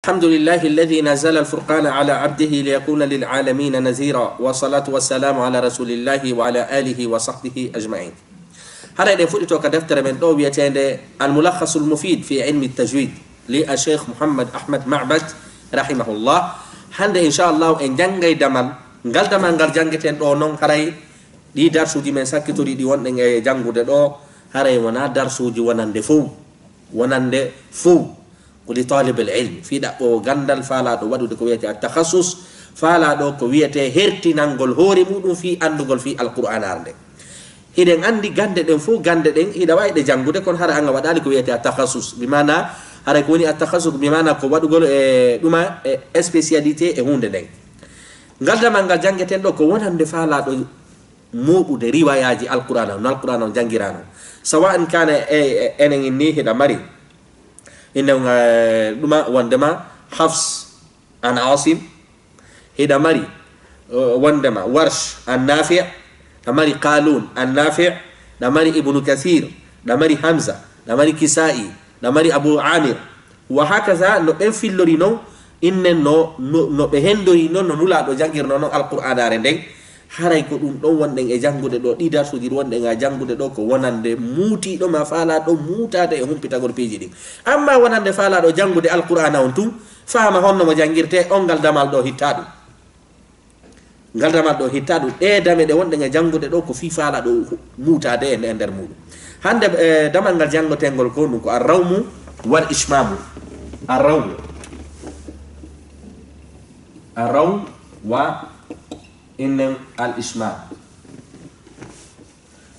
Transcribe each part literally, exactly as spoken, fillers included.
الحمد لله الذي نزل الفرقان على عبده ليكون للعالمين نذيرا، والصلاة والسلام على رسول الله وعلى آله وصحبه أجمعين. Haray ɗen fuɗɗito ka deftere men ɗo wi'eteende Al-Mulakhasul Mufid fi Ilmi Tajwid li Ash-Shaykh Muhammad Ahmad Ma'bad rahimahullah. Hannde, inchallahu, en janngay damal. Ngal damal ngal janngeten ɗo non, haray ɗi darsuuji men sakkitori ɗi wonɗen e janngude ɗo, haray wonaa darsuuji wonande fow. Wonande fow. Ko li talib al ilm, fii ɗaɓɓoowo ganndal, faalaaɗo waɗude ko wiyetee at takhassus, faalaaɗo ko wiyetee hertinangol hoore muɗum fii anndugol fii Alqur'aanaare nden. Hiɗen anndi gannde ɗen fow, gannde ɗen hiɗa waawi ɗe janngude, kono hara an a waɗaali ko wiyetee at takhassus. Bi maana, haray ko woni at takhassus, bi maana ko waɗugol e ɗuma e spécialité e huunde nden. Ngal damal ngal janngeten ɗo ko wonande faalaaɗo mooɓude riwayaaji Alqur'aana, no Alqur'aana on janngiraano. Sawa'an kaana e, e, enen inni hiɗa mari, enen, eh, ɗuma wondema Hafs an Asim, hiɗa mari, eh, wondema Warsh an Nafi', ɗa mari Qalun an Nafi', ɗa mari Ibnu Kathir, ɗa mari Hamza, ɗa mari Kisa'i, ɗa mari Abu Amir, wa hakaza, no ɓen fillori non, innen no, no, no ɓe hendori non, no Nulaaɗo janngirno non Alqur'aanaare nden. Haray ko ɗum ɗon wonɗen e janngude ɗo, ɗi darsuuji ɗi wonɗen e janngude ɗo, ko wonande muutiiɗo ma faalaaɗo muutaade e humpitagol piiji ɗin. Amma wonande faalaaɗo janngude Alqur'aana on tun, faama honno mo janngirtee, on ngal damal ɗo hittaa ɗum. Ngal damal ɗo hittaa ɗum. Ɗee dame ɗe wonɗen e janngude ɗo ko fii faalaaɗo muutaade e nder muuɗum. Hannde, eh, damal ngal janngoteengol ko ɗum ko arrawmu wal ishmamu. Arrawmu. Arrawmu wa innen al ishmam.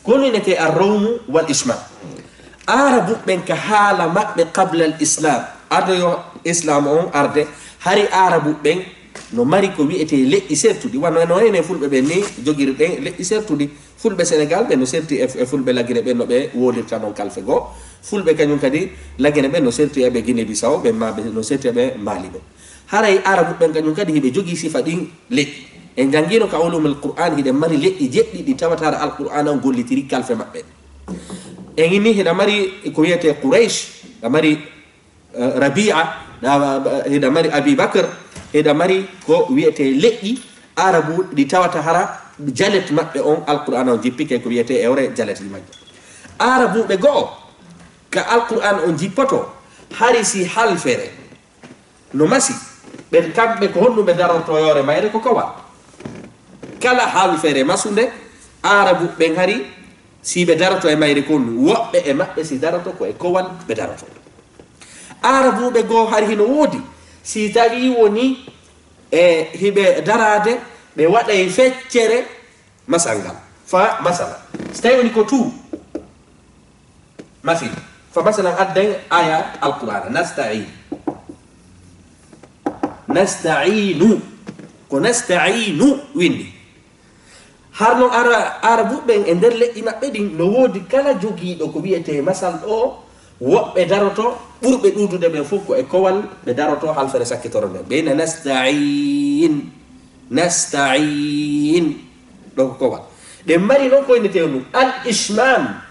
Ko ɗum innetee arrawmu wal ishmam. Aarabu ɓen ka haala maɓɓe qabla al islam, ado yo islam on arde, hari Aarabu ɓen no mari ko wiyetee leƴƴi sertuɗi, wano no enen Fulɓe ɓen ni jogiri ɗen leƴƴi sertuɗi. Fulɓe Senegal ɓen no serti e, e Fulɓe Lagine ɓen no ɓe woolirta non kalfe goo. Fulɓe kañum kadi Lagine ɓen no serti e ɓe Guinée Bissau ɓen, ma ɓe no serti e ɓe Mali ɓen. Haray Aarabu ɓen kañum kadi hiɓe jogii sifa ɗin leƴƴi. En janngiino ka ulumul Qur'an hiɗen mari leƴƴi jeɗɗi ɗi tawata hara Alqur'aana on gollitiri kalfe maɓɓe. En inni hiɗa mari ko wiyetee Quraysh, ɗa mari, eh, Rabi'a, ɗa, hiɗa mari Abi Bakr, hiɗa mari ko wiyetee leƴƴi Aarabu ɗi tawata hara jalet maɓɓe on Alqur'aana on jippike ko wiyetee ewre jalet majje. Aarabuuɓe go'o ka Alqur'aana on jippoto hari si halfere no masi, ɓe kamɓe ko honɗum ɓe darorto yoore mayre ko kowal. Kala halfere masunde, Aarabu ɓen hari si ɓe daroto e mayre ko honɗum, woɓɓe e maɓɓe si daroto ko e kowal ɓe daroto. Aarabuuɓe goo hari hino woodi, si tawi woni e hiɓe daraade, ɓe waɗay feccere masal ngal. Fa masala, si tawi woni ko tu, Mafi. Fa masalan, adden aya Alqur'ana, nasta'in. Nasta'inu. Ko nasta'inu windi. Har non ara, Arabu ɓen e nder leƴƴi maɓɓe ɗin, no woodi kala jogiiɗo ko wi'etee masal ɗo, woɓɓe daroto, ɓurɓe ɗuuɗude ɓen fof ko e kowal ɓe daroto, halfere sakkitoro nden. Ɓe ina nasta'in. Nasta'in. Ɗo ko kowal. Ɗen mari non ko innetee ɗum al-ishmam.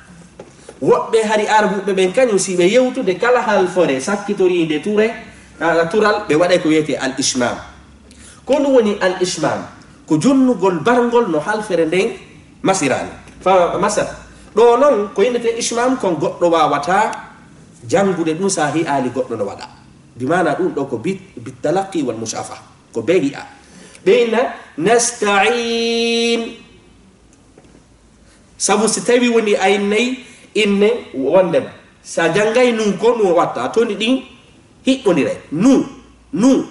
Woɓɓe hari Arabuɓe ɓen kañum, si ɓe yewtude kala halfore sakkitoriinde ture, a, tural, ɓe waɗay ko wiyetee al-ishmam. Ko ɗum woni al-ishmam? Ko jonnugol barngol no halfere nden masiraani. Fa masal. Ɗo non ko innetee ishmam kon goɗɗo waawataa janngude ɗum so a hi'aali goɗɗo no waɗa. Bi maana ɗum ɗo ko bit, bit talaqqi wal mushafa. Ko bee hi'a. Ɓe inna nasta'in. Sabu si tawi woni a innay inne wondema. Sa janngay nun ko nun watta, toni ɗin hiɓɓondire. Nu, nu.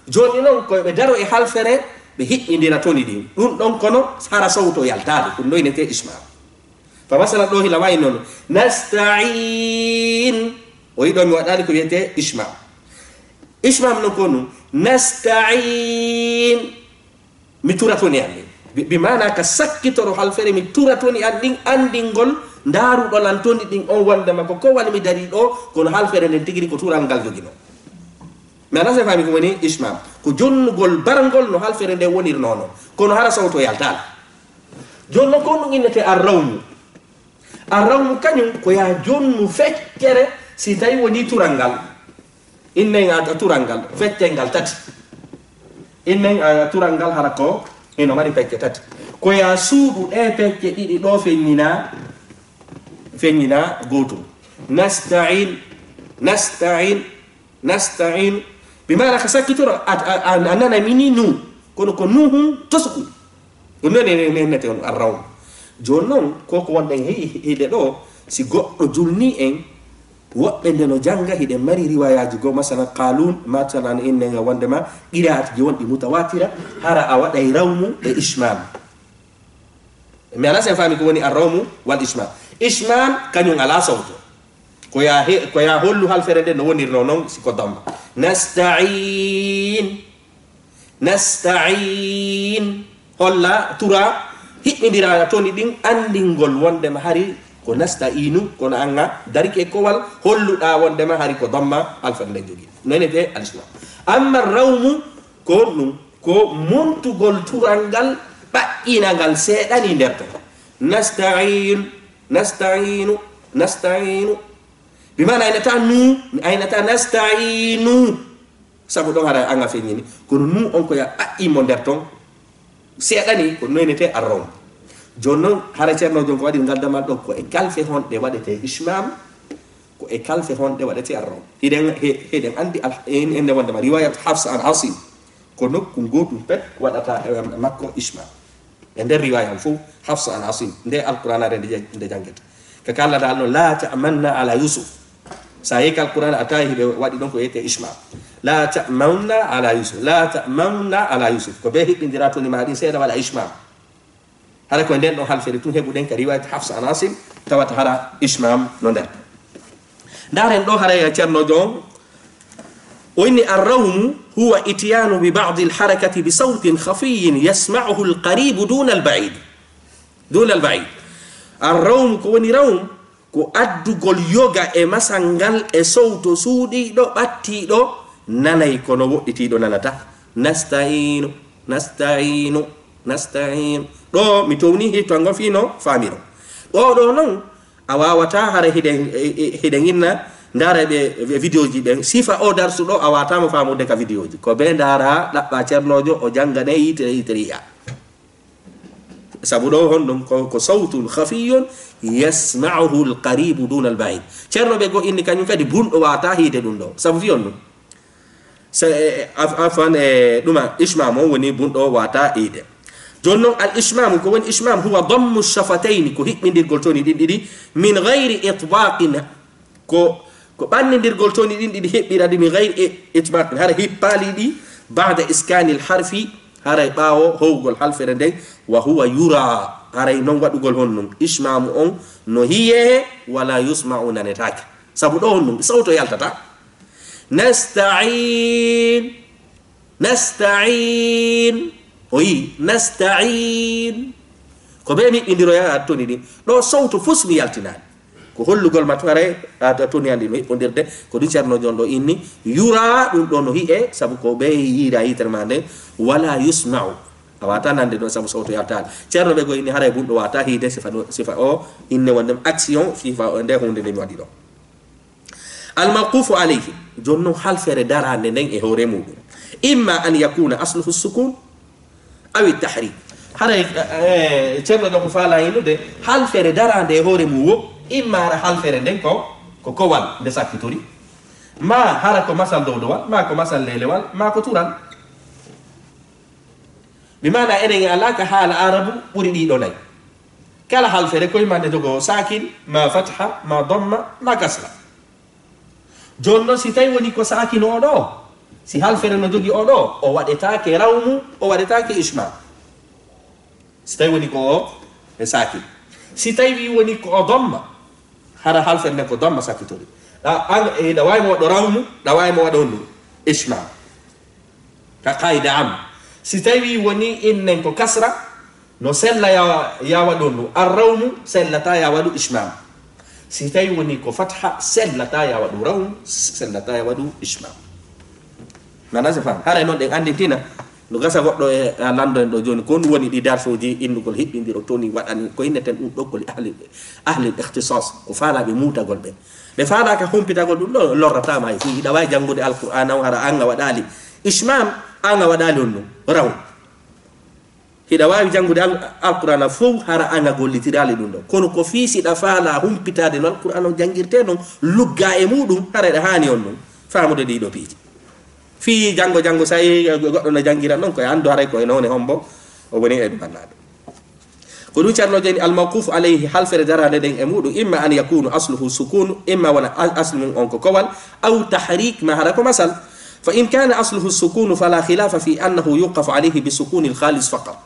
Jooni non ko ɓe daro e halfere, ɓe hiɓɓindira toni ɗin. Ɗum ɗon kono hara sawto yaltaade, ɗum ɗo innetee ishmam. Fa masala ɗo hila wayi non. Nasta'in. O yiɗo mi waɗaali ko wiyetee ishmam. Ishmam no ko nun. Nasta'in. Mi tura toni an ɗin. Bi, bi maana ka sakkitoro halfere, mi tura toni an ɗin, anndingol, ndaaruɗo lan toni ɗin on wondema ko, ko woni mi darii ɗo, kono halfere nden tigiri ko tural ngal jogino. Mi ala se faami ko woni ishmam. Ko jonnugol barngol no halfere nden wonirnoo non. Kono hara sawto yaltaali. Jooni non ko ɗum innetee arrawmu. Arrawmu kañum ko yaa jonnu feccere si tawi woni tural ngal. Innen a tural ngal, feccel ngal tati. Innen a tural ngal hara ko ino mari pecce tati. Ko ya suudu ɗe pecce ɗiɗi ɗo feññina, feññina gootum. Nasta'in, nasta'in, nasta'in. Bi maana ka sakkitora, a, a, a, a nana mini nu. Kono ko nuhu tosuku. Ɗum noon ene nennete on arraw. Jooni noon, ko ko wonɗen he-, hide ɗo, si goɗɗo julni en, woɓɓe nde no jannga, hiɗen mari riwayaaji goo, masalan, Qaalun, masalan, innen wonde ma, qiraatji wonɗi mutawatira, hara a waɗay rawmu e ishmaam. Mi alaa sen faami ko woni arrawmu wal ishmaam. Ishmaam, kañum alaa sawto. Ko ya he-, ko ya hollu halfere nde no wonirnoo noon, si ko damma. Nasta'in. Nasta'in. Holla, tura, hiɓɓindira toni ɗin, anndingol wondema hari ko nasta'inu, kono an a darike kowal, holluɗa wondema hari ko damma alfan nden jogi. No ene wi'etee al-ishmaam. Amma rawmu, ko on ɗum, ko montugol tural ngal, ɓaƴƴina ngal seeɗani nder ton. Nasta'in, nasta'inu, nasta'inu. Bi maana aynata nu, aynata nasta'inu. Sabu ɗon hara an a feññini. Kono nu on ko ya ɓaƴƴi mo nder ton. Seeɗani ko noynete arrawm. Jooni noon, hara ceerno jon ko waɗi ngal damal ɗo, ko e kalfe honɗe waɗete ishmaam, ko e kalfe honɗe waɗete arrawm. Hiɗen, he-, hiɗen anndi al-, en, en wondema riwayat Hafsa an Asim. Ko nokku gootum pet waɗata e makko ishmaam. E nder riwaya on fof, Hafsa an Asim, nde Alqur'aanaare nde ja-, nde janngeta. Ka kallata Allah, "La ta'manna ala Yusuf." So a yehi ka Alqur'aana, a tawi hiɓe waɗi ɗon ko wiyetee ishmaam. "La ta'manna ala Yusuf, la ta'manna ala Yusuf." Ko ɓe hiɓɓindira toni ma ɗin seeɗa waɗa ishmaam. Hara ko nden ɗon halfere tun heɓuɗen ka riwayat Hafsa an Asim, tawata hara ishmaam no nder. Ndaaren ɗo hara ya ceerno jon, o inni, "Arrawmu huwa ityanu bi ba'di al-harakati bi sawtin khafiyyin yasma'uhu al-qaribu duna al-ba'id." Duna al-ba'id. Arrawmu, ko woni rawm? Ko addugol yoga e masal ngal e sowto suuɗiiɗo, ɓattiiɗo, nanay kono woɗɗitiiɗo nanata. Nasta'inu, nasta'inu, nasta'inu. Ɗo mi towni hitto ngo fii no faamiro. Ɗo ɗo non, a waawata hara hiɗen, e, e, hiɗen inna, ndaara ɓe, ɓe vidéo ji ɓen. Sifa o darsu ɗo, a waawata mo faamude ka vidéo ji. Ko ɓe ndaara, ɗaɓɓa ceernoojo, o jannga ne yitere, yitere yi'a. Sabu ɗo honɗum? Ko, ko sawtun khafiyun yasma'uhu al-qaribu duna al-ba'id. Ceerno ɓe go inni kañum kadi bunɗo waata hiide ɗum ɗo. Sabu fi on ɗum? Se, e, e, af-, afan, e, ɗuma ishmaam on woni bunɗo waata hiide. Jooni noon al-ishmaam, ko woni ishmaam, huwa dammu shafatayni, ko hiɓɓindirgol toni ɗin ɗiɗi, min ghayri itbaqin, ko, ko ɓannindirgol toni ɗin ɗiɗi heɓɓira ɗi min ghayri i-, itbaqin, hara hippaali ɗi, ba'da iskanil harfi, haray ɓaawo howgol halfere nden, wa huwa yura, haray non waɗugol honɗum? Ishmaamu on no hiyee, wala yusma'u, nanetaake. Sabu ɗo honɗum? Sawto yaltata. Nasta'in. Nasta'in. O yi, nasta'in. Ko ɓe miɓɓindiroya a toni ɗin. Ɗo sowto fus mi yaltinaani. Ko hollugol ma tun haray a, a toni an ɗin no hiɓɓondirde. Ko ɗum ceerno jon ɗo inni. Yura ɗum ɗo no hi'e, sabu ko ɓe yiira yitere ma nden. Wala yusma'u. A wata nande ɗon sabu sowto yaltaani. Ceerno ɓe go inni haray bunɗo wata hiide sifa ɗo, sifa o inne wondem action, sifa o nde hunde nde mi waɗi ɗo. Al-mawqufu alayhi, jooni non halfere daraande nden e hoore muɗum. Imma an yakuna asluhu sukun, awi tahrik. Haray, eh, ceerno ɗo ko faala innude, halfere daraande e hoore mum wo, imma hara halfere nden ko, ko kowal nde sakkitori, ma hara ko masal dowdowal, ma ko masal lelewal, ma ko tural. Bi maana enen e alaa ka haala Arabu ɓuri ɗiɗo nay. Kala halfere ko yimande jogo sakin, ma fatha, ma damma, ma kasra. Jooni noon si tawi woni ko sakin o ɗo, si halfere no jogi o ɗo, o waɗetaake rawmu, o waɗetaake ishma. Si tawi woni ko o e sakin. Si tawi woni ko o damma, hara halfere nde ko damma sakkitori. Ɗa, an, e, ɗa waawi mo waɗo rawmu, ɗa waawi mo waɗo honɗum? Ishma. Ka qaida am. Si tawi woni innen ko kasra, no sella ya, ya waɗu ɗum. Arrawmu sellata ya waɗu ishmam. Si tawi woni ko fatha, sellata ya waɗu rawmu, sellata ya waɗu ishmam. Mana se fam. Haray noon ɗen anndintina, No gasa goɗɗo e a lanndo en ɗo jooni, ko ɗum woni ɗi darsuuji innugol hiɓɓindiro toni waɗani ko inneten ɗum ɗo ko li ahli, ahli ikhtisas, ko faalaaɓe muutagol ɓe. Ɓe faalaaka humpitagol ɗum ɗo lorrataama hay fii. Hiɗa waawi janngude Alqur'aana on hara an a waɗaali ishmam, an a waɗaali on ɗum raw. Hiɗa waawi janngude Al-, Alqur'aana fow hara an a gollitiraali ɗum ɗo. Kono ko fii siɗa faalaa humpitaade no Alqur'aana on janngirtee non, luggaa e muuɗum, hara eɗa haani on ɗum faamude ɗii ɗoo piiji. Fii janngo, janngo, so a yii goɗɗo no janngira non, ko e anndu haray ko e noone hombo o woni e ɗum annaaɗo. Ko ɗum carno jeni al mawqufu alayhi, halfere daraade ɗen e muuɗum, imma an yakunu asluhu sukunu, imma wona a-, aslu mum on ko kowal, aw tahrik, ma hara ko masal. Fa in kana asluhu sukunu fala khilafa fi annahu yuqafu alayhi bi sukuni al khalis faqat.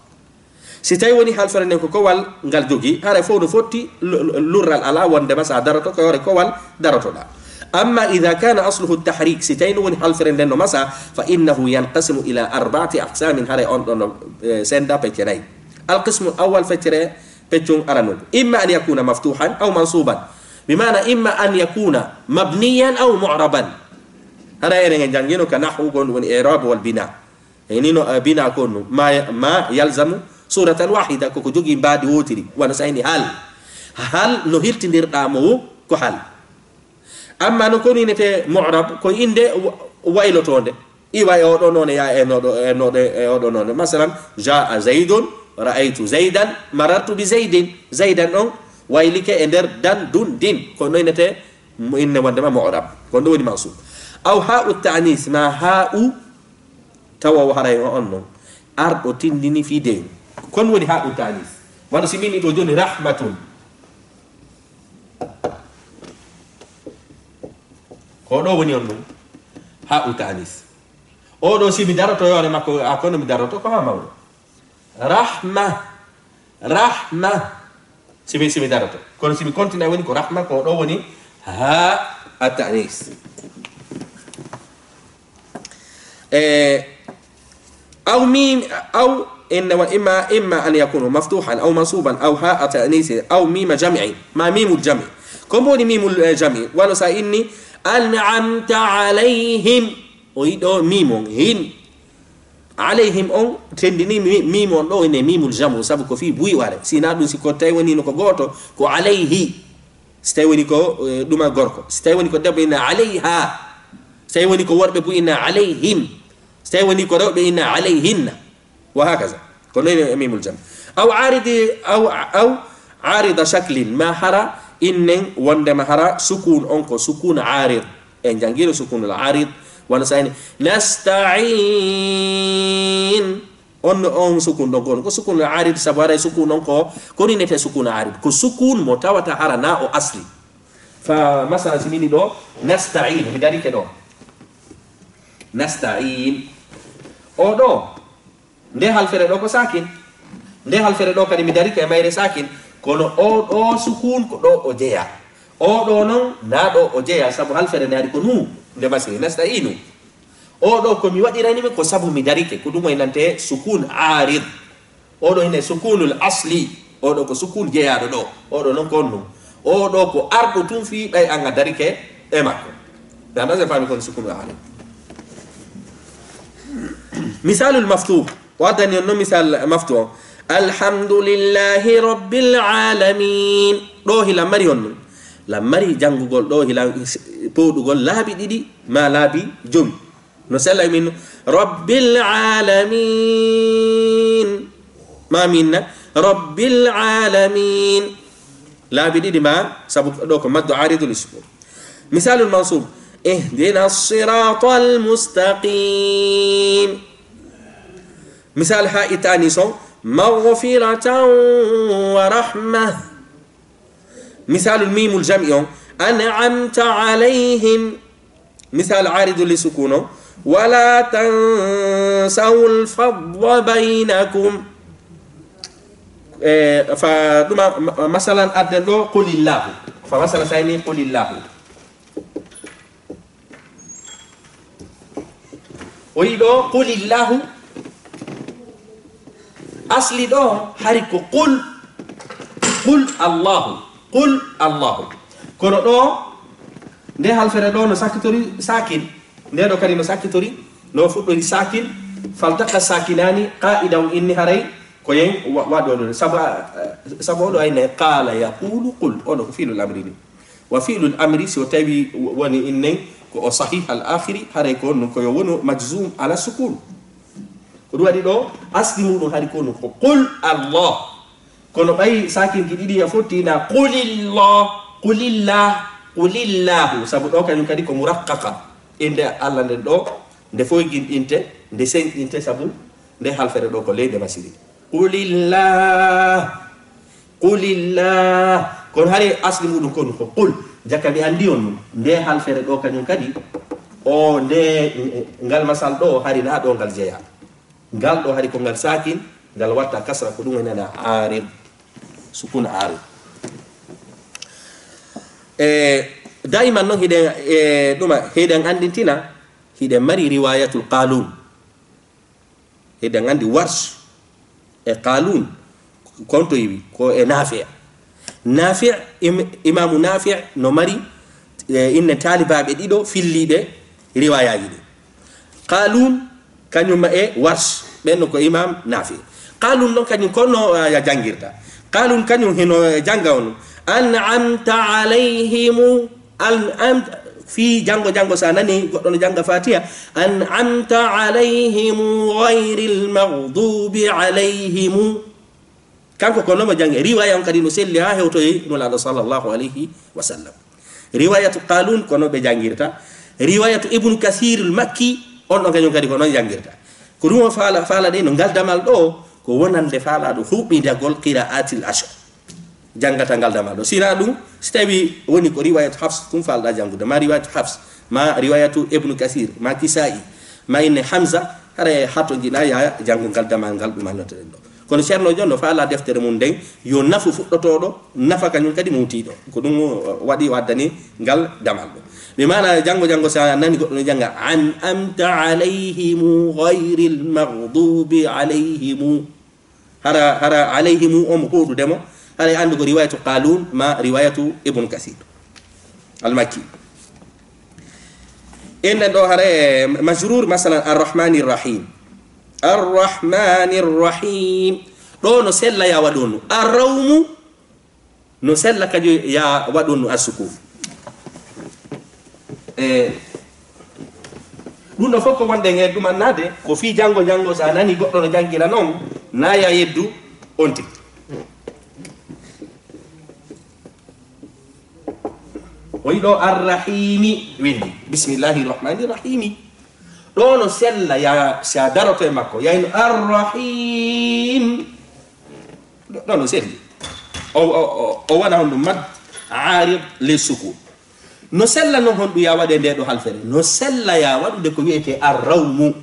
Si tawi woni halfere nden ko kowal ngal jogi, haray fof no fotti, lu-, lu-, lurral alaa wondema sa daroto ko hoore kowal darotoɗa. Amma idha kana asluhu tahrik, si tawi no woni halfere nden no masa, fa innahu yanqasimu ila arba'ati aqsamin, haray on ɗon no, eh, senda pecce nayi. Al qismu al awwal, feccere, peccun aranun. Imma an yakuna maftuhan aw mansuban. Bi maana imma an yakuna mabniyan aw mu'raban. Haray enen en janngino ka nahwu gon woni i'rab wal bina. E ni no, eh, bina ko no ma, ma yalzamu suratan wahida, ko ko jogii mbaadi wootiri, wano sayni hal. Hal no hirtindirɗaa mo wo ko hal. Amma no ko ni nete mu'rab, ko innde wa-, waylotoonde. Iwa e oɗo noone, ya e noɗo, e noɗo, e oɗo noone. Masalan, jaa zaidun, ra'aytu zaidan, marartu bi zaidin. Zaidan on waylike e nder dan dun din. Ko no innete mo inne wonde ma mu'rab. Ko ɗum woni mansub. Aw ha'u ta'nis, ma ha'u tawa o haray o on non. Arɗo tindini fii deewi. Kon woni ha'u ta'nis. Wano si min ɗo joni rahmatun. Ko ɗo woni on ɗum. Ha'u ta'nis. O ɗo si mi daroto yoore makko, a kono mi daroto ko ha mawɗo. Rahma. Rahma. Si mi, si mi daroto. Kono si mi continue woni ko rahma, ko ɗo woni ha a ta'nis. E, aw mim, aw inna wa imma, imma an yakunu maftuhan aw mansuban aw ha a ta'nisin aw mima jam'i, ma mimul jam'i. Ko mbo woni mimul, eh, jam'i? Wano sa inni, an'amta alayhim. O yiɗo mimon, hin. Alayhim on tendini mi-, mimon ɗo ene mimul jam'u, sabu ko fii buy ware. Sina ɗum si ko tawi woni no ko gooto, ko alayhi. Si tawi woni ko, eh, ɗuma gorko. Si tawi woni ko debbo, inna alayha. Si tawi woni ko worɓe bu, inna alayhim. Si tawi woni ko rewɓe, inna alayhinna. Wa hakaza. Ko noon e mimul jam. Aw aridi, aw, aw arida shaklin. Ma hara innen wondema hara sukun on ko sukun arid. En jangino sukunul arid. Wano sayni, nasta'in. On, on sukun ɗon ko, ko sukun arid, sabu haray sukun on ko, ko rinete sukun arid. Ko sukun mo tawata hara na o asli. Fa masala si mini ɗo, nasta'in, mi darike ɗo. Nasta'in. O ɗo, nde halfere ɗo ko sakin. Nde halfere ɗo kadi mi darike e mayre sakin. Kono o ɗo sukun ko ɗo o jeya. O ɗo non, na ɗo o jeya, sabu halfere ne ari ko nu, nde masiri, nasta'inu. O ɗo ko mi waɗirani mi ko sabu mi darike, ko ɗum waynante sukun arid. O ɗo ine sukunul asli. O ɗo ko sukun jeyaaɗo ɗo. O ɗo non ko on ɗum. O ɗo ko arɗo tun fii ɓay an a darike e makko. Dama se fami kon sukun arid. Misalul maftuh. O addani on non misal maftuh on. Alhamdulillahi rabbil alamin. Ɗo hila mari on non. La mari jangugol ɗo hila powɗugol laabi ɗiɗi ma laabi jowi. No sella e min, rabbil alamin. Ma minna, rabbil alamin. Laabi ɗiɗi ma, sabu ɗo ko maddu aridul ismu. Misalul mansub, ihdina siratal mustaqim. Misal ha itani son, maghfiratan wa rahma. Misalul mimul jam'i on, an'amta alayhim. Misal aridu li sukun on, wala tansawul fadla baynakum. E, fa ɗuma, ma-, masalan adden ɗo, qulillahu. Fa masalan sayni, qulillahu. O yi ɗo, qulillahu. Asli ɗo, hari ko qul, qul Allahu, qul Allahu. Kono ɗo, nde halfere ɗo no sakkitori sakin, nde ɗo kadi no sakkitori, no fuɗɗori sakin, Faltaqa sakinani, qaida on inni haray ko yen wa-, waɗo ɗo. Sabu, a, a, sabu oɗo ayne qala yaqulu qul, oɗo ko fi'lul amri ni. Wa fi'lul amri, so tawi w-, woni innen ko o sahih al akhiri, haray ko on ko yo wonu majzum ala sukun. Ko ɗum waɗi ɗo, asli muɗum hari ko on ko qul Allah. Kono ɓay sakinji ɗiɗi ya fotti na qulillah, qulillah, qulillahu. Sabu ɗo kañum kadi ko muraqqaqa. Innde Allah nden ɗo, nde foyginɗinte, nde senɗinte, sabu nde halfere ɗo ko leyɗe Masiri. Qulillah, qulillah. Kono hari asli muɗum kon ko qul. Jaka mi andi on ɗum. Nde halfere ɗo kañum kadi, o nde, ngal masal ɗo, hari na ɗo ngal jeya. Ngal ɗo hari ko ngal sakin, ngal watta kasra, ko ɗum woni na arid. Sukun arid. E, daiman noon hiɗen, e, ɗuma, hiɗen anndintina, hiɗen mari riwayatul qalun. Hiɗen anndi Warsh e Qalun, konto iwi, ko e Nafi'. Nafi', im-, imamu Nafi' no mari, e, inne taalibaaɓe ɗiɗo filliiɓe riwayaaji ɗi. Qalun, kañum e Warsh, ɓen no ko imam Nafi'. Qalun noon kañum ko no, a, ya janngirta. Qalun kañum hino jannga on. An'amta alayhimu. An, an, fii janngo, janngo, so a nani goɗɗo no jannga Fatiha, "An'amta alayhimu ghayril maghdubi alayhimu." Kanko ko nomo janngi. Riwaya on kadi no selli haa hewtoyi Nulaaɗo sallallahu alayhi wa sallam. Riwayatu Qalun ko no ɓe janngirta. Riwayatu Ibnu Kasirul Makki, on ɗon kañum kadi ko noon janngirta. Ko ɗum o faala, faala ɗe no ngal damal ɗo, ko wonande faalaaɗo huɓindagol qira'atil ashr. Janngata ngal damal ɗo. Sina ɗum, si tawi woni ko riwayatu Hafs, ɗum falɗa janngude, ma riwayatu Hafs, ma riwayatu Ibnu Kasir, ma Kisa'i, ma inne Hamza, hara e hato jina ya janngu ngal damal ngal ɗum annotoɗen ɗo. Kono Ceerno Jon no faala deftere mum nden, yo nafu fuɗɗotooɗo, nafa kañum kadi mutiiɗo. Ko ɗum, uh, waɗi o addani ngal damal ɗo. Ɓe maana janngo janngo sa nani goɗɗo no jannga, "An'amta alayhimu ghayril maghdubi alayhimu." Hara, hara alayhimu on mo hoɗude mo, hara e anndu ko riwayatu Qalun ma riwayatu Ibn Kasir al-Makki. Innen ɗo hara e majrur, masalan, Ar-Rahmanir Rahim. Ar-Rahmanir Rahim. Ɗo no sella ya waɗonu. Ar-Rawmu no sella kañum ya waɗonu as-sukun. E, ɗum ɗo fof ko wonde e ɗum annade, ko fii janngo, janngo, so a nani goɗɗo no janngira noon, na ya yeddu on tigi. O yiɗo Arrahimi winndi. Bismillahi Rahmani Rahimi. Ɗo no sella ya, si a daroto e makko, yayno Arrahim. Ɗo, ɗo no selli. O, o, o, o wona honɗum mad arid li sukun. No sella noon honɗum ya waɗe nde ɗo halfere. No sella ya waɗude ko wiyetee arrawmu.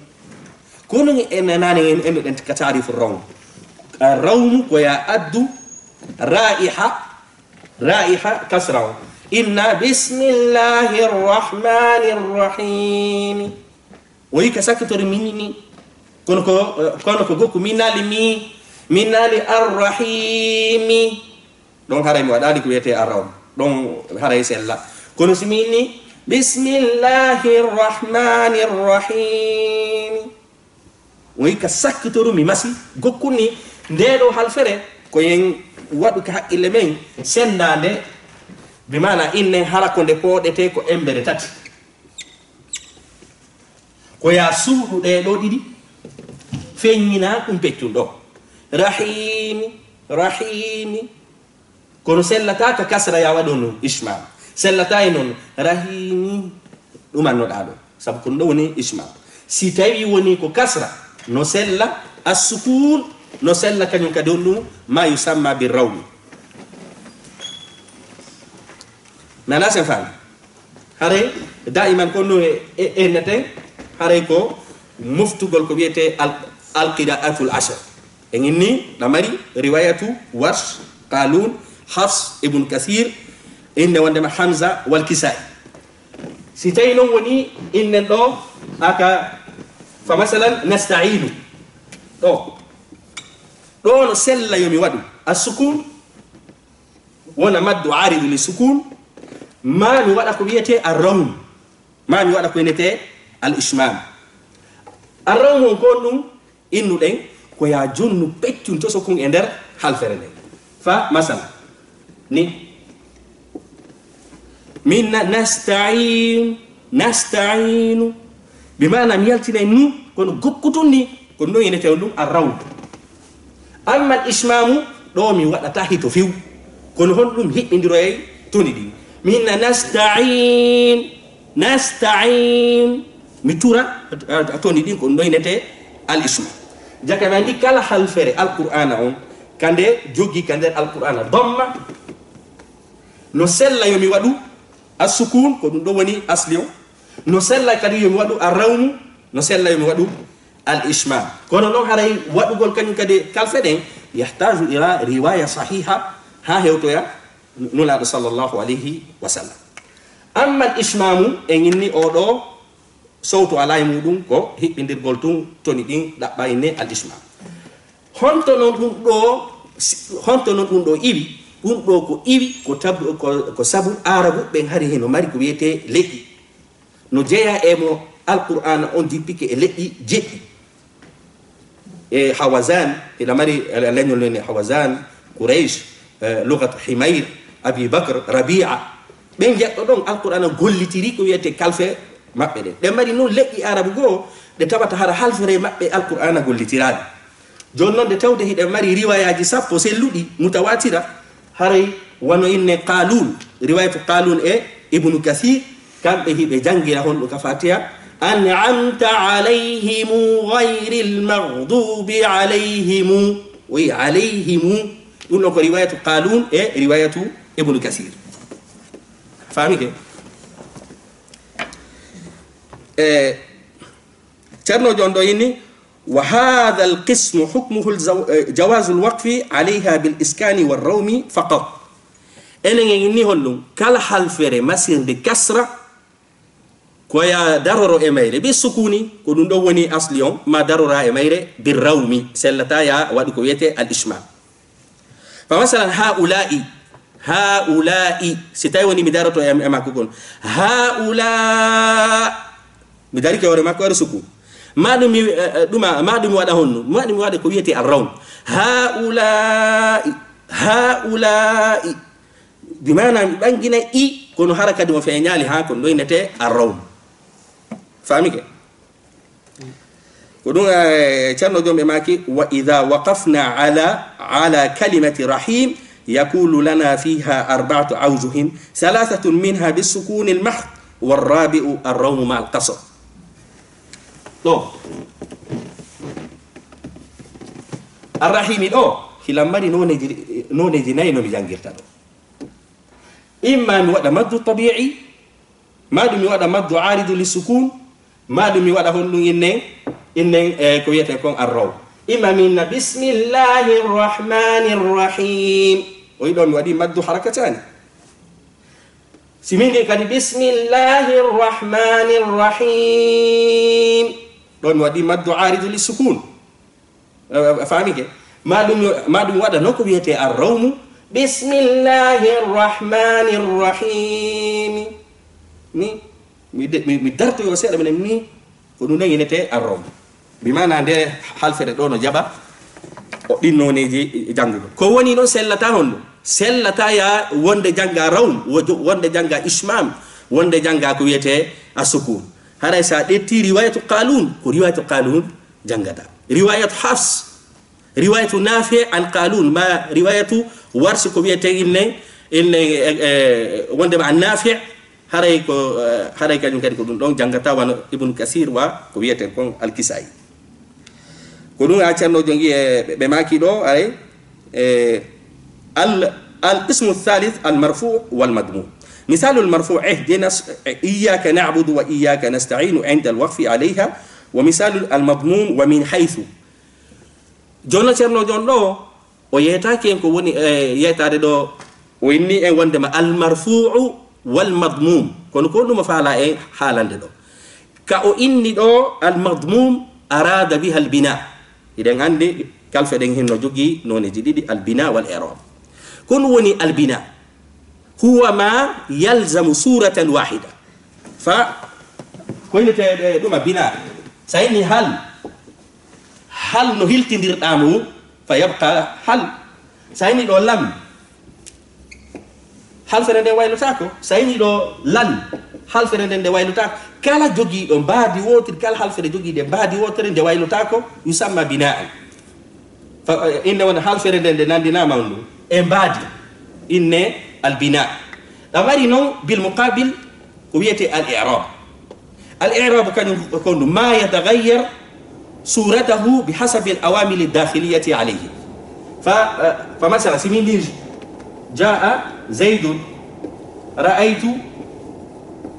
Ko ɗum en nanaani en, en ɗen ka taarifu rawmu. Arrawmu ko ya addu raiha, raiha kasra o. Inna bismillahir rahmanir rahim. O yi ka sakkitori minni ni. Kono ko, kono ko gokku minali mi, minali arrahimi. Ɗon haray mi waɗaali ko wiyetee arrawm. Ɗon haray sella. Kono si mi inni, "Bismillahir Rahmanir Rahim." O yi ka sakkitoru mi masi, gokkuni nde ɗo halfere, ko yen waɗu ka haqqille men, senndaande, bi maana innen hara ko nde pooɗetee ko embere tati. Ko ya suuɗu ɗee ɗo ɗiɗi, feññina ɗum peccun ɗo. Rahimi, rahimi. Kono sellata ka kasra ya waɗo noon, ishmal. Sellata e noon, rahimi, ɗum annoɗa ɗo. Sabu ko ɗum ɗo woni ishmal. Si tawi woni ko kasra, no sella, assukun, no sella kañum kadi on ɗum, ma yusamma bi rawmi. Nana sen faami? Haray, daiman ko no e, e, enneten, haray ko moftugol ko wiyetee al, al qira'atul ashar. En inni, ɗa mari riwayatu Warsh, Qalun, Hafs, Ibn Kasir, inne wondema Hamza, wal Kisai. Si tawi noon woni, innen ɗo, aka, fa masalan, nasta'inu. Ɗo. Ɗo no sella yo mi waɗu. As-sukun, wona maddu aridu li sukun, ma mi waɗa ko wiyetee arrawm, ma mi waɗa ko wiyetee al ishmam. Arrawmu on ko on ɗum innuɗen ko ya jonnu peccun tosokun e nder halfere nden. Fa masala ni, min na-, nastain, nastainu. Bi maana mi yaltinay nu, kono gokkutun ni, ko ɗum ɗon inete on ɗum arrawmu. Amma al ishmamu, ɗo mi waɗata hito few. Kono hon ɗum hiɓɓindiroyay toni ɗin. Min na-, nastain, nastain. Mi tura, a, a, a toni ɗin ko ɗum ɗon inete al ishma. Jaka mi andi kala halfere Alqur'ana on, ka nde jogi ka nder Alqur'ana. Damma, no sella yo mi waɗu as-sukun, ko ɗum ɗo woni asli on. No sella kadi yo mi waɗu arrawmu, no sella yo mi waɗu al ishma. Kono noon haray waɗugol kañum kadi kalfe ɗen, yahtaju ila riwaya sahiha, ha hewtoya Nulaaɗo sallallahu alayhi wa sallam. Amma al ishmamu, en inni oɗo sowtu alaa e muɗum ko hiɓɓindirgol tun toni ɗin ɗaɓɓa inne al ishmam. Honto non ɗum ɗo, si-, honto non ɗum ɗo iwi? Ɗum ɗo ko iwi ko tabu, ko, ko sabu Aarabu ɓen hari hino mari ko wiyetee leƴƴi. No jeyaa e mo Alqur'aana on jippike e leƴƴi jeɗɗi. E Hawazan, hiɗa mari, eh, leñol nen e Hawazan, Quraysh, eh, lugat Himayr, Abi Bakr, Rabi'a. Ɓen jeɗɗo ɗon Alqur'aana gollitiri ko wiyetee kalfe maɓɓe ɗen. Ɗe mari non leƴƴi Aarabu goo, ɗe tawata hara halfere maɓɓe Alqur'aana gollitiraali. Jooni non, nde tawde hiɗen mari riwayaaji sappo selluɗi, mutawatira, haray wano inne Qaalun, riwayatu Qaalun e Ibnu Kasiir, kamɓe hiɓe jangira honɗo ka Fatiha, "An'amta alayhimu ghayril maghdubi alayhimu." O wi'i alayhimu. Ɗum ɗon ko riwayatu Qaalun e riwayatu Ibnu Kasiir. Faamike? E, Ceerno Jon ɗo inni, "Wa hadha al-qismu hukmuhu al-jaw-, eh, jawazu al-waqfi alayha bil iskani war rawmi faqat." Enen en inni hollum, kala halfere masirnde kasra, ko ya daroro e mayre bi sukuni, ko ɗum ɗo woni asli on, ma darora e mayre bi rawmi, sellata ya waɗu ko wiyetee al ishma. Fa masalan, haula'i, haula'i, si tawi woni mi daroto e, e makko kon, haula, mi dari ke hoore makko, waɗa sukun. Ma ɗum mi, eh, eh, ɗuma, ma ɗum mi waɗa honno, ma ɗum mi waɗa ko wiyetee arrawm. Haula'i, haula'i. Bi maana mi ɓangina i, kono hara kadi mo feeñaali haa kon ɗo innetee arrawm. Faamike? Ko ɗum, eh, Ceerno Joom ɓe maaki, "Wa idha waqafna ala, ala kalimati rahim, yakulu lana fiha arba'atu awjuhin, thalathatun minha bisukuni al-mahdh, war rabi'u arrawmu ma al-qasr." Ɗo. Arrahimi ɗo, hilan mari nooneeji, nooneeji nayi no mi janngirta ɗo. Imma mi waɗa maddu tabi'i, ma ɗum mi waɗa maddu aaridu li sukun, ma ɗum mi waɗa honɗum innen, innen, eh, ko wiyetee kon arraw. Imma mi inna bismillahi rrahmani rrahim. O yiɗo mi waɗi maddu harakatani. Si min inni kadi bismillahi rrahmani rrahim. Ɗo mi waɗi maddu aaridu li sukun. A, a, a faamike? Ma ɗum, ma ɗum waɗa noon ko wiyetee arrawmu. Bismillahi rrahmani rrahimi. Ni, mi de-, mi, mi dartoyo seeɗa, minen ni, ko ɗum ɗon innetee arrawmu. Bi maana nde halfere ɗo no jaɓa o ɗin nooneeji janngugol. Ko woni ɗon sellata honno? Sellata ya wonde jannga rawm, wo-, wonde jannga ishmam, wonde jannga ko wiyetee asukun. Haray sa ƴetti riwayatu Qalun, ko riwayatu Qalun janngata. Riwayatu Hafs, riwayatu Nafi' an Qalun, ma riwayatu Warsh ko wiyetee inne, inne, e, e, wondema an Nafi', haray ko, eh, haray kañum kadi ko ɗum ɗon janngata, wano Ibnu Kasir wa ko wiyetee kon Al-Kisai. Ko ɗum a Ceerno Jongi e ɓe, ɓe maaki ɗo, aray, e, al, al ismu thalith al marfu' wal madmum. Misalul marfu' ihdina s-, iyyaka na'budu wa iyyaka nasta'inu inda al waqfi alayha, wa misalul al madmum wa min haythu. Jooni Ceerno Jon ɗo, o yeetaaki en ko woni, eh, yeetaade ɗo, o inni en wondema al marfu'u wal madmum. Kono ko ɗum o faala en haalande ɗo. Ka o inni ɗo al madmum, arada biha al bina. Hiɗen anndi kalfe ɗen hinno jogii nooneeji ɗiɗi, al bina wal i'rab. Ko ɗum woni al bina. Huwa ma yalzamu suratan wahida. Fa ko innetee ɗuma bina. Sa inni hal, Hal no hiltindirɗaa mo, fa yabqa hal. So a ini ɗo lam, halfere nde waylotaako. So a ini ɗo lan, halfere nde nde waylotaako. Kala jogiiɗo mbaadi wootiri, kala halfere jogiiɗe mbaadi wootere nde waylotaako, yusamma binaan. Fa, innde wonde halfere nde nde nanndinaama on ɗum. E mbaadi, inne al bina. Ɗa mari noon bil muqabil, ko wiyetee al i'rab. Al i'rab kañum ko ɗum, ma yatagayyar suratahu bi hasabi al awamili dakhiliyati alayhi. Fa, eh, fa masala, si min mbiyii, jaa zaydun, ra'aytu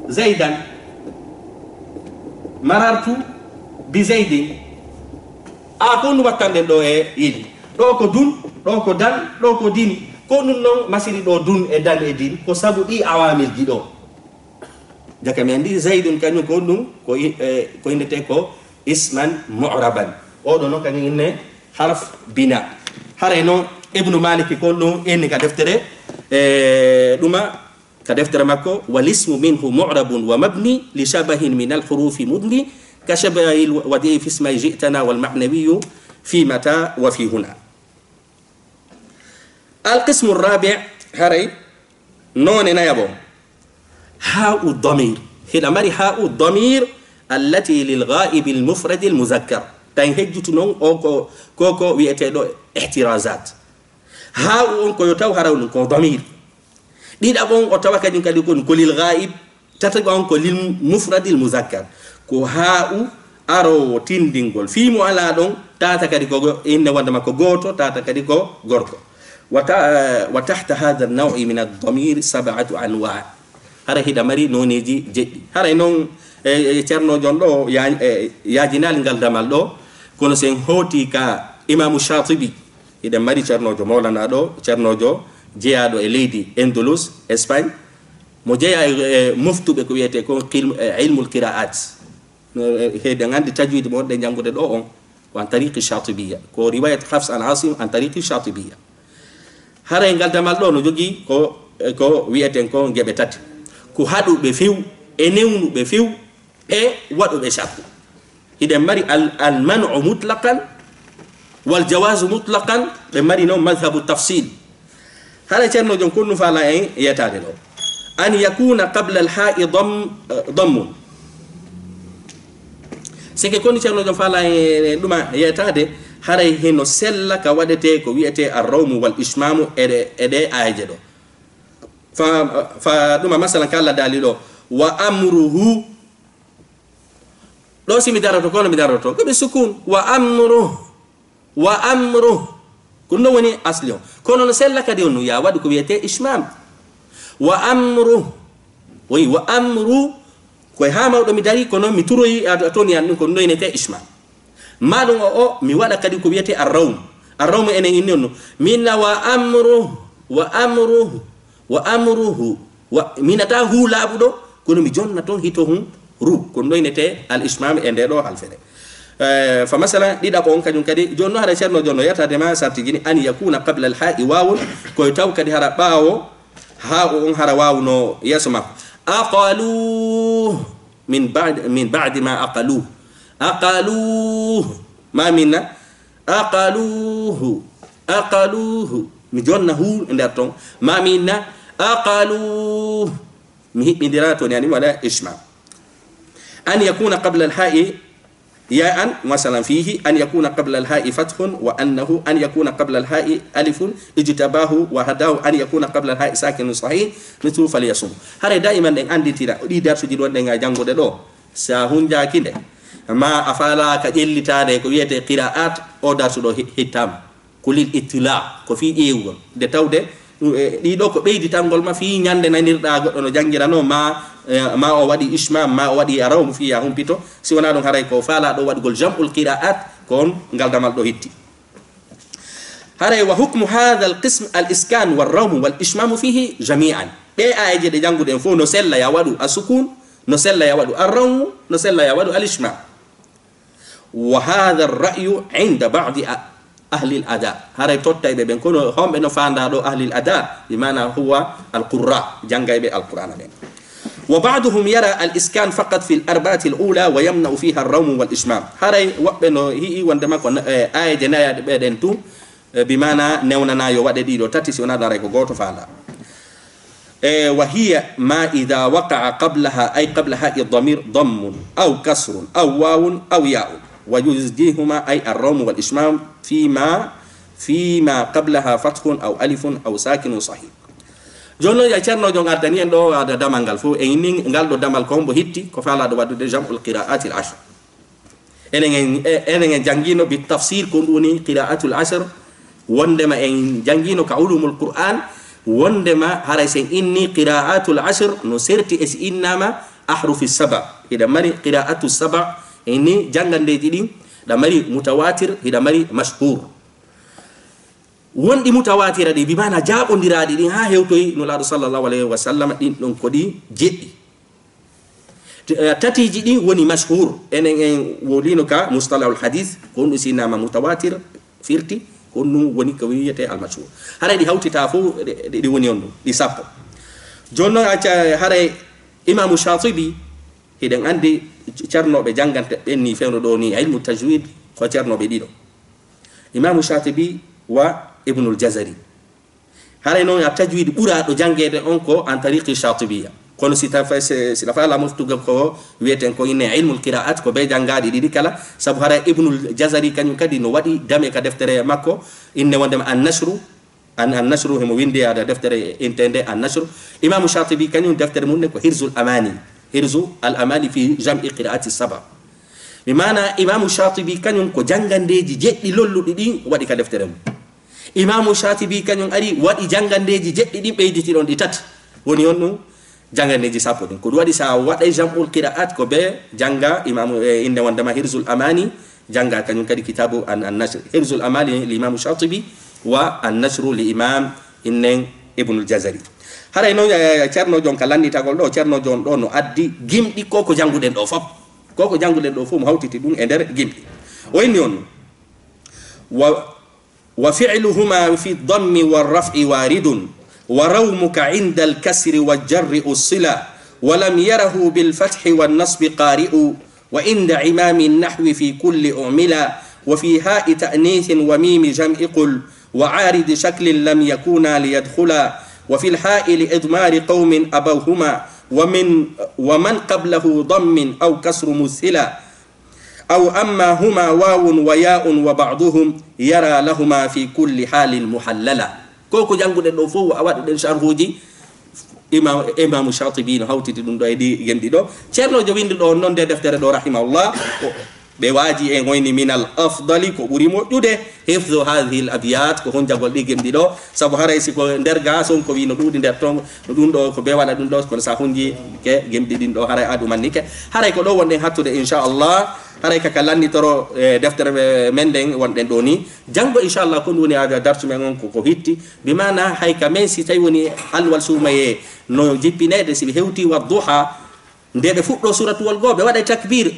zaydan, marartu bi zaydin. A ko ɗum wattanɗen ɗo e yidi. Ɗo ko dun, ɗo ko dan, ɗo ko dini. Ko ɗum noon masiri ɗo dun e dan e din. Ko sabu ɗi awamilji ɗo. Jaka men ndi zaydun kañum ko ɗum ko i-, eh, ko innetee ko isman mu'raban. Oɗo noon kañum inne harf bina. Haray noon Ibnu Maliki ko ɗum inni ka deftere, eh, ɗuma ka deftere makko, wal ismu minhu mu'rabun wa mabni li shabahin min al hurufi mudni ka shabahil wadi fi ismay ji'tana wal ma'nawiyu fi mata wa fi huna. Al qismu rabi, haray noone nayaɓo. Ha'u damir. Hiɗa mari ha'u damir allati lil ghaibi al mufradi al muzakkar. Tan hejjutu noon o ko, ko, ko wiyeteeɗo ihtirazat. Ha'u on ko yo taw haraw ɗum ko damir. Ɗiɗaɓo on o tawa kañum kadi ko, ko lil ghaib. Tataɓo on ko lil mufradil muzakkar. Ko ha'u aroowo tindingol. Fii mo alaa ɗon, tata kadi ko go-, inne wonde makko gooto, tata kadi ko gorko. Wa ta-, wa tahta hadha an-naw'i min ad-damir sab'atu anwa'. Hara hiɗa mari nooneeji jeɗɗi. Haray noon, e, e, Ceerno Jon ɗo ya-, e, yaajinaali ngal damal ɗo, kono sen hooti ka Imaamu Shaatibi, hiɗen mari Ceernoojo Mawlana ɗo, Ceernoojo jeyaaɗo e leydi Andalus, Espagne, mo jeyaa e, e moftuɓe ko wiyetee ko qil-, e ilmul qiraat. No, e, heɗen anndi tajwid mo wonɗen janngude ɗo on, ko an tariqi Shatibiya. Ko riwayat Hafs an Asim an tariqi Shatibiya. Haray ngal damal ɗo no jogii ko, e, ko wiyeten ko geɓe tati. Ko haɗuɓe few, e newnuɓe few, e waɗuɓe shakku. Hiɗen mari al, al man'u mutlaqan, wal jawazu mutlaqan, ɓe mari noon madhabu tafsil. Hara Ceerno Jon, ko ɗum faala en yetaade ɗo. An yakuna qabla al ha'i dam-, eh, dammun. Seke koni Ceerno Jon faala en ɗuma yetaade, haray hino sella ka waɗetee ko wiyetee ar-rawmu wal ishmamu e ɗe, e ɗe aayeje ɗo. Fa, fa ɗuma masalan ka Allah daali ɗo, wa amruhu. Ɗo si mi daroto, kono mi daroto. Ko ɓe sukun. Wa amru. Wa amru. Ko ɗum ɗo woni asli o. Kono no sella kadi on, ya waɗi ko wiyetee ishmam. Wa amru. Oui, wa amru. Ko e haa mawɗo mi dari, kono mi turoyi a, a toon yan ɗum, ko ɗum ɗo inetee ishmam. Ma ɗum o, o, mi waɗa kadi ko wiyetee arrawm. Arrawm enen inni on no. Minna wa amru. Wa amruhu. Wa amruhu. Wa, mi nata hu laaɓuɗo, kono mi jonna toon hito hun ru. Ko ɗum ɗo inetee al ishmam e nde ɗo halfere. Eh, fa masala, ɗiɗaɓo on kañum kadi, jooni no hara Ceerno Jonno yetade ma sarti jini, an yakuna qabla al ha'i wawun, koye taw kadi hara ɓaawo haa o on hara waawu no yeeso makko. Aqalu min ba'di, min ba'di ma aqalu. Aqalu. Ma minna. Aqaluhu. Aqaluhu. Mi jonna hu e nder ton. Ma minna. Aqalu. Mi hiɓɓindira to ni ani wala ishma. An yakuna qabla al ha'i ya'an, masalan fihi, an yakuna qabla al ha'i fathun wa annahu, an yakuna qabla al ha'i alifun, ijtabahu wa hadahu, an yakuna qabla al ha'i sakinun sahih, mithlu falyasum. Hare da'iman ɗen annditira, ɗi darsuji ɗon ɗen a janngude ɗo. Sa hunjaaki nde, ma a faalaaka ƴellitaade ko wiyetee qira'at, o darsu ɗo hi-, hittaama. Ko lil ittila, ko fii ƴeewugol. Nde tawde, ɗum, e, ɗii ɗoo ko ɓeyditangol ma fii ñande nanirɗaa goɗɗo no janngiranoo ma, e, ma o waɗi ishmam, ma o waɗi arawmu fii ya humpito. Si wonaa ɗum haray ko faalaa ɗo waɗugol jam'ul qira'at, ko on ngal damal ɗo hitti. Haray wa hukmu hadha al qism al iskan wal rawmu wal ishmamu fihi jami'an. Ɗee aayeeje ɗe jannguɗen fof no sella ya waɗu a sukun, no sella ya waɗu a rawmu, no sella ya waɗu al ishmam. Wa hadha ar-ra'yu inda ba'di a-, ahli al-ada. Haray tottayɓe ɓen, kono homɓe no faandaa ɗo ahli al-ada, bi maana huwa al-qurra, janngayɓe al-Qur'aana ɓen. وبعضهم يرى الإسكان فقط في الأربعة الأولى ويمنع فيها الروم والإشمام. Haray woɓɓe no hi'i wonde ma ko na-, eh, aayeeje nayaɗe ɓe ɗen tun, eh, bi maana newnana yo waɗe ɗiɗo tati, si wonaa ɗon haray ko gooto faala. Eh, وهي ما إذا وقع قبلها، أي قبل هاء الضمير، ضم أو كسر أو واو أو ياء، ويزجيهما، أي الروم والإشمام، فيما، فيما قبلها فتح أو ألف أو ساكن صحيح. Jooni noon, ya Ceerno Jon ardani en ɗo ada damal ngal fof, en inni ngal ɗo damal ko hombo hitti, ko faalaaɗo waɗude جمع القراءات العشر. Enen en, e-, enen en janngino bi tafsir ko ɗum woni qira'atul ashr, wondema en janngino ka ulumul Qur'an, wondema haray sen inni qira'atul ashr no serti e si innama ahrufi saba. Hiɗa mari qira'atu saba, en ni janngandeeji ɗin, ɗa mari mutawatir, hiɗa mari mashhur. Wonɗi mutawatira ɗi, bi maana jaaɓondiraaɗi ɗin, haa hewtoyi Nulaaɗo sallallahu alayhi wa sallam, ɗin ɗon ko ɗi jeɗɗi. T-, eh, tatiiji ɗin woni mashhur. Enen en wolino ka mustalahul hadith, ko honɗum si innama mutawatir firti, ko honɗum woni ko wiyete al mashhur. Haray ɗi hawtita fof, ɗi, ɗi, ɗi woni on ɗum, ɗi sappo. Jooni noon, acca, haray Imamu Shatibi, hiɗen anndi carnooɓe janngante ɓen ni fewndo ɗo ni, ilmu tajwid, ko carnooɓe ɗiɗo. Imamu Shatibi wa Ibnul Jazari. Haray noon, a tajwid ɓuraaɗo janngeede on ko an tariqi Shatibiya. Kono si tafa-, si, si ɗa faala moftude ko wiyeten ko inne ilmul qiraat, ko be janngaaɗi ɗiɗi kala, sabu haray Ibnul Jazari kañum kadi no waɗi dame ka deftere makko, inne wondema An-Nashru, An-, An-Nashru, himo winndi ada deftere inteende An-Nashru. Imamu Shatibi kañum deftere mum ne ko Hirzul Amani, Hirzu al Amani fi jam'i qiraati saba. Mi maana Imamu Shatibi kañum ko janngandeeji jeɗɗi lolluɗi ɗin waɗi ka deftere mum. Imaamu Shaatibi kañum ari waɗi janngandeeji jeɗɗi ɗin, ɓeyditi ɗon ɗi tati. Woni on ɗum janngandeeji sappo ɗin. Ko ɗum waɗi so a waɗay jam'ul qiraat ko be jannga imaamu, e, innde wondema Hirzul Amani, jannga kañum kadi kitaabu an, an Nashr. Hirzul Amani li Imaamu Shaatibi wa an Nashru li Imaam innen Ibnul Jazari. Haray noon, e, Ceerno Jon ka lannitagol ɗo, Ceerno Jon ɗo no addi gimɗi ko ko jannguɗen ɗo fof. Ko ko jannguɗen ɗo fof mo hawtiti ɗum e nder gimɗi. O inni on, wa وفعلهما في الضم والرفع وارد، ورومك عند الكسر والجر أصلا، ولم يره بالفتح والنصب قارئ، وعند عمام النحو في كل أعملا، وفي هاء تأنيث وميم جمع قل، وعارض شكل لم يكونا ليدخلا، وفي الهاء لإضمار قوم أبوهما، ومن، ومن قبله ضم أو كسر مثلا. أو أما هما واو وياء وبعضهم يرى لهما في كل حال محللا. Ko ko jannguɗen ɗo fof, a waɗuɗen sharhuuji, Imam, Imaamu Shaatibi no hawtiti ɗum ɗo e ɗi gemɗi ɗo. Ceerno jo winndi ɗo on noon nde deftere ɗo, rahimahullah, ko ɓe waaji en o inni, من الأفضل, ko ɓuri moƴƴude, حفظ هذه الأبيات, ko hunjagol ɗi gemɗi ɗo, sabu haray si ko nder ga, so on ko wi no ɗuuɗi nder ton, no ɗum ɗo ko be waɗa ɗum ɗo, kono sa hunji ke gemɗi ɗin ɗo, haray a ɗumannike. Haray ko ɗo wonɗen hattude, inchallah. Haray kaka lannitoro, e, deftere me-, men nden wonɗen ɗo ni. Janngo, inchallah, ko ɗum woni aada darsu men on ko, ko hitti. Bi maana hay ka men si tawi woni alwal suumayee no jippineede, si ɓe hewti wa duha, nde ɓe fuɗɗo suratuwol goo, ɓe waɗay takbir.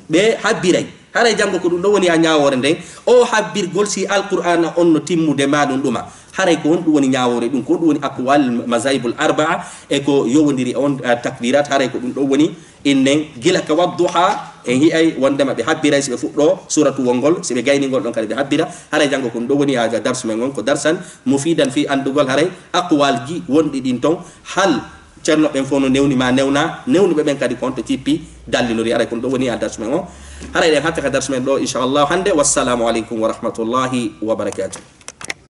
Ɓe habbiray. Haray janngo ko ɗum ɗo woni a ñaawoore nden. O habbirgol si Alqur'aana on no timmude ma ɗum ɗuma. Haray ko honɗum woni ñaawoore ɗum? Ko honɗum woni aqwal mazahibul arbaa e ko yowondiri e on, ah, takbirat? Haray ko ɗum ɗo woni innen gila ka wadduha en hi'ay wondema ɓe habbiray si ɓe fuɗɗo suratuwol ngol, si ɓe gayningol ɗon kadi ɓe habbira. Haray janngo ko ɗum ɗo woni a darsu men on ko darsan mufidan fi anndugol haray aqwalji wonɗi ɗin ton. Hal Ceerno ɓen fof no newni ma newna, newnuɓe ɓen kadi ko honto cippi dallinori? Haray ko ɗum ɗo woni a darsu men o. Haray ɗen hatta ka darsu men ɗo, inchallah, hannde. Wassalamu aleykum wa rahmatullahi wa barakatuh.